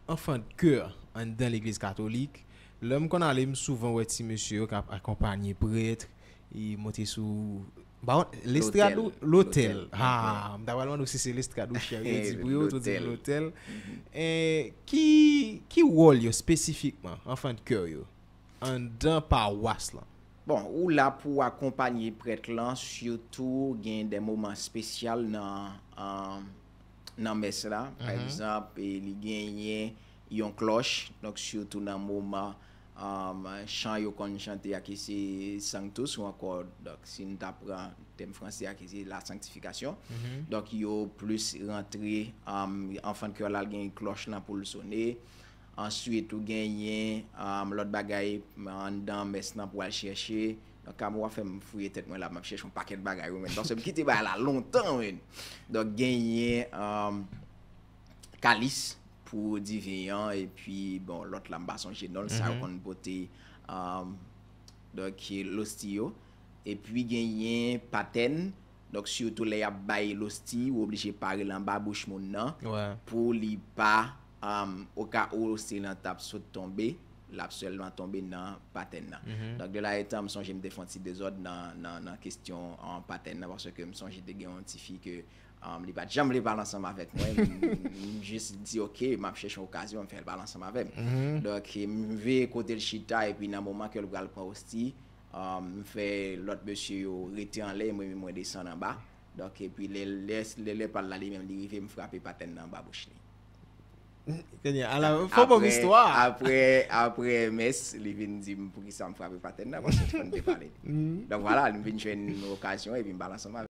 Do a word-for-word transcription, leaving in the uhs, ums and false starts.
Enfant de chœur anndan legliz katolik. Lè m konn ale, m souvan wè ti mesye yo k ap akonpanye prèt, e monte sou, ba, lestrad, ou lotèl. Ah, m ta pral mande w si se lestrad ou chè yo di pou yo, tou di lotèl. E ki, ki wòl yo espesifikman, enfant de chœur yo, anndan pawas lan? Bon, ou la pou akonpanye prèt lan, sitou gen de moman espesyal nan, nan mès la. Pa egzanp, li genyen yon klòch, donk sitou nan moman chan yo konn chante a ki se Sanctus ou ankò, donk si n ta pran tèm franse a ki se la sanctification. Donk yo plis rantre, enfant de chœur la, l gen klòch lan pou l sone. Answit, ou genyen lòt bagay anndan mès lan pou al chèche. Donk, Kamo ap fè m fouye tèt mwen la, m ap chèche yon pakèt bagay wi, men paske m kite bagay la lontan, men. Donk, genyen kalis pou diven an, epi, bon, lòt la, m pa sonje non l, sa yo konn pote, donk, losti yo. Epi, genyen patèn, donk, sitou lè y ap bay losti, ou oblije pare l anba bouch moun nan pou li pa, oka ou losti lan t ap sot tonbe, l ap sèlman tonbe nan patèn nan. Donk, de la etan, m sonje m te fè yon ti dezòd nan, nan, nan kesyon patèn nan, paske m sonje te gen yon ti fi ke li pa t janm vle pale ansanm avèk mwen. M jis di, "Ok, m ap chèche yon okazyon, m fè l pale ansanm avè m." Donk, m veye kote l chita, epi nan moman ke l pral pran osti, m fè lòt mesye yo rete anlè, mwen menm mwen desann anba. Donk, epi lè, lè, lè, lè pa l la li menm, li rive, m frape patèn nan anba bouch li. Kounye a, ala, fò ban m istwa. Apre, apre mès, li vin di m poukisa m frape patèn nan, paske m te konn te pale. Donk, vwala, m vin jwenn okazyon, epi m pale ansanm avè l.